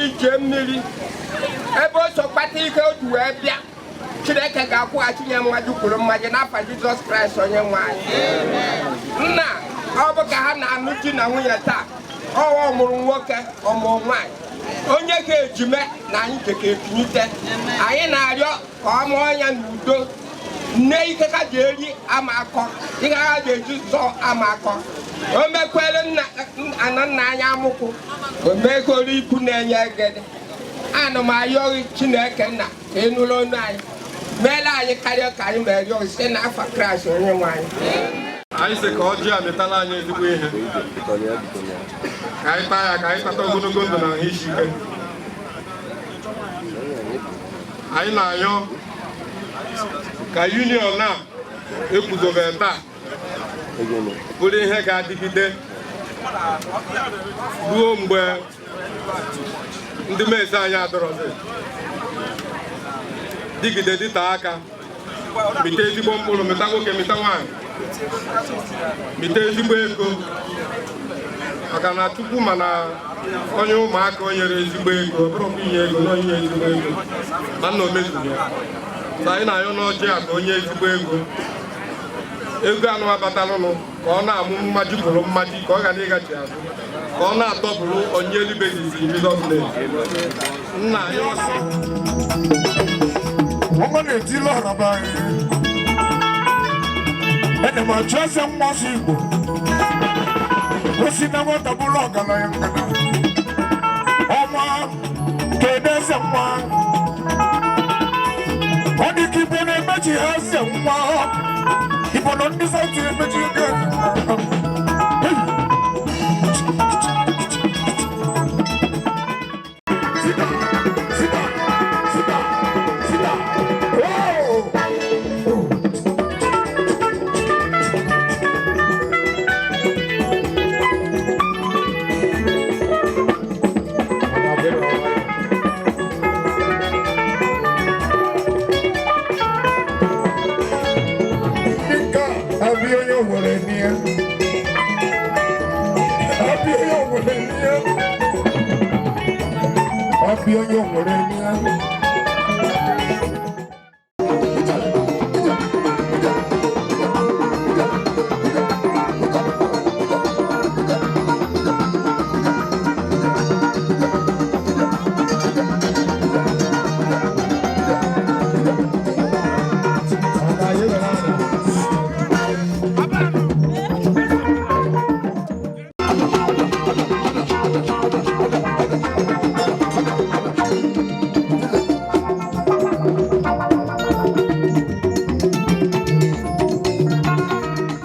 Ije mmiri ebe o so kpata ike o ji wee bịa, Chineke ga-akwụghachi ya mmaji kwuru mmaji n'afa Jizọs Kraịst onye nwe anyị. Nna, ọ bụ ka ha na-anụ di na nwunye taa, ọwa ọmụrụ nwoke, ọmụrụ nwaanyị, onye ga-ejime na anyị jeka ekunite. Anyị na-arịọ ka ọ mụọ ya n'udo, nne ike ka ji eri ama akọ, ihe ha ga-eji zọọ ama akọ. O mekwere nna ana nna anyị amụkwụ, o mekoro ikwu na-enye egede. Ana m ayọghị Chineke nna ka ị nụrụ ọnụ anyị, meela anyị karịa ka anyị ma rịọ, site n'afa Kraịst onye nwe anyị. Anyị sị ka ọjị a mịtala anyị ezigbo ihe, ka anyị taa ya, ka anyị tata ogologo ndụ na ahụ isi ike. Anyị na-ayọ ka union a ekwuzobe taa bụrụ ihe ga-adịgide ruo mgbe ndị mezi anyị adọrọzi, dịgide dịte aka, mịta ezigbo mkpụrụ, mịta nwoke, mịta nwaanyị, mịta ezigbo ego, maka na Chukwu ma na onye ụmụaka o nyere ezigbo ego, ọ bụrụkwa inye ego na onye ezigbo ego ma nna o mezuru ya. So anyị na-ayọ n'ọjị a ka onye ezigbo ego, ego anụ abatalụnụ, ka ọ na-amụ mmaji kwuru mmaji, ka ọ ghara ịgachi azụ, ka ọ na-atọpụrụ onye elubezizi. Jizọs name, nna anyị. Ọma na-etili ọraba anyị. Ana m achọ eze mmasị Igbo. O si na nwata bụrụ ọgaranya ngana. Ọnwa, kedu eze nwa? Ọ dị ka Igbo na-emechi ha eze nwa. Igbo na ndị South emechi ego eze nwa. Hey! Sit down, sit down, sit down, sit down. Oh! Dịka abịa onye nwere n'ihe. Abịa onye nwere n'ihe. Abịa onye nwere n'ihe.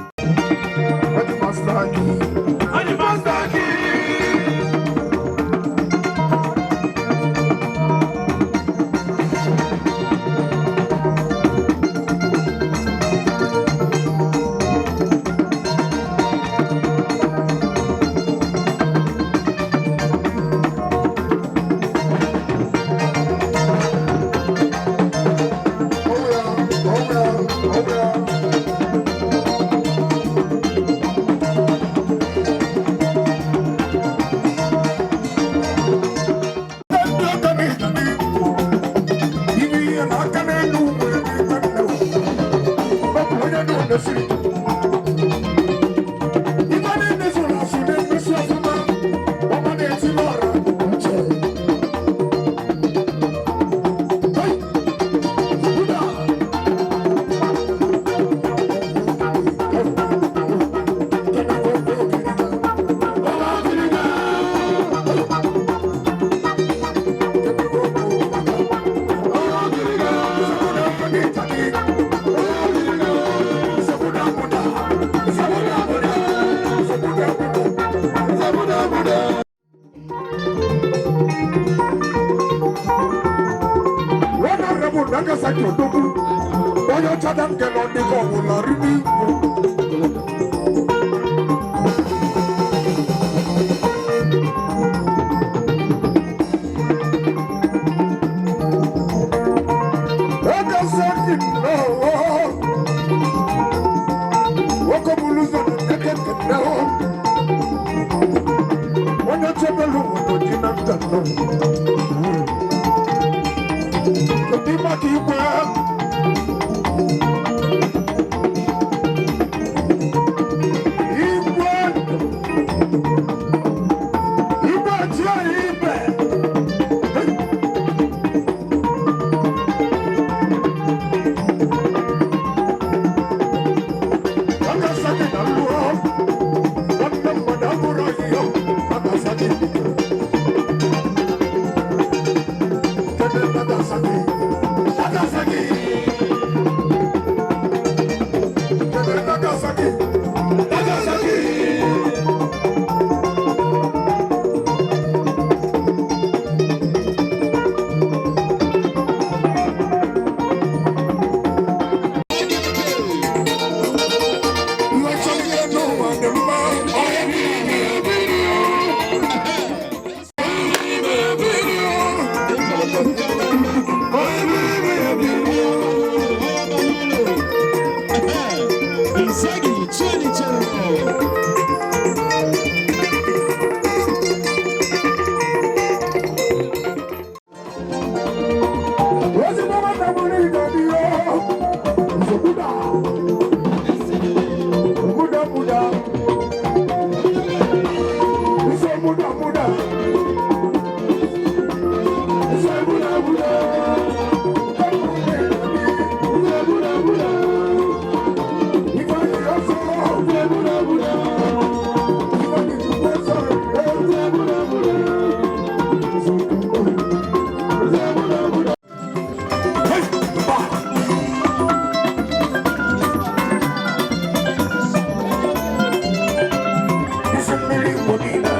Onye master key. Onye master key. Oh yeah, oh yeah, oh yeah. Ndị ọka na-ejide ibe ihe na-aka n'elu nwere ebe nne, ọ bụ onye dị odesiri ife niile zụrụ asụ na-emesi ọfụma. Ọma na-eti n'ọra uche. Hey! Buddha! Honorable Nagasaki Odogwu, onye ọcha na nke nọ dịka ọbụla riri igwu. Nagasaki nnọọ, nwoke buru ụzọ na nneke nnọọ, onye chebelu obodo ji na nta nnọọ. Ifeanyi ọsọ. Ifeanyi Chukwu ọsọ. Hey, mba. Isi mmiri Igbo niile.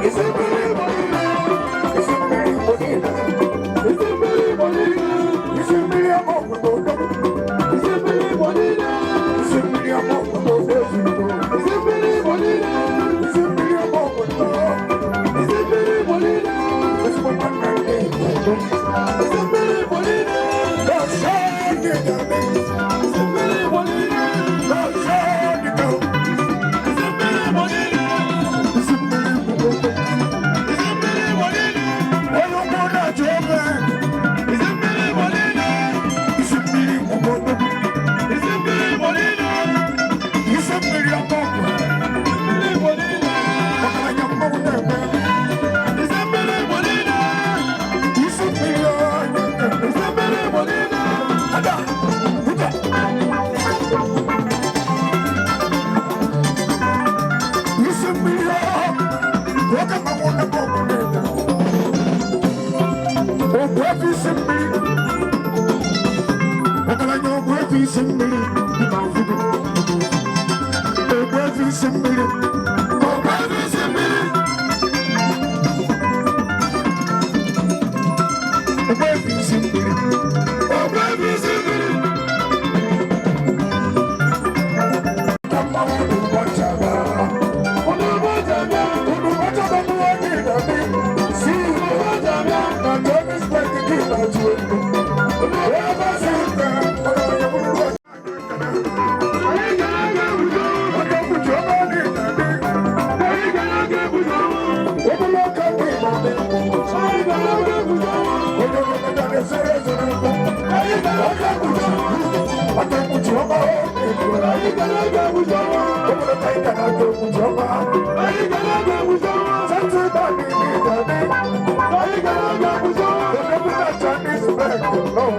Isi mmiri Igbo niile. Isi mmiri Igbo niile. Isi mmiri Igbo niile. Isi mmiri ama obodo. Isi mmiri Igbo niile. Isi mmiri ama obodo ezigbo. Isi mmiri Igbo niile. Isi mmiri ama obodo. Isi mmiri Igbo niile. Ezigbo nwanne m na-ekwu. Isi mmiri Igbo niile. Ọsọ dị ga-eme. Isi mmiri Igbo niile. Ọsọ dị ga-eme. Isi mmiri Igbo niile. Isi mmiri Igbo niile. Onye ukwu na-achọ ofe. Isi mmiri Igbo niile. Isi mmiri Igbo niile. Isi mmiri Igbo niile. Isi mmiri ọkọọkụ. Mmiri Igbo niile. Ọgaranya mmanwụ na-eme. Isi mmiri Igbo niile. Isi mmiri ọnya. Isi mmiri Igbo niile. Ada, ụja. Isi mmiri ọhụrụ. Nwoke mmanwụ na-eme obodo niile. Ogbu efi isi mmiri. Ọgaranya ogbu efi isi mmiri dị na Ofudu. Ogbu efi isi mmiri. Ogbu efi isi mmiri. Ogbu efi isi mmiri. Ogbu efi isi mmiri. Ka mmanwụ n'ụbọchị abịa. Ụnụbọchị abịa. Ụnụbọchị abịa bụ onye ịdọbi. Si ụnụbọchị abịa. Na Johnny's Bank gị na-atụ egwu. Ebe si nta, ọgaranya bụrụ Chinese bank, no.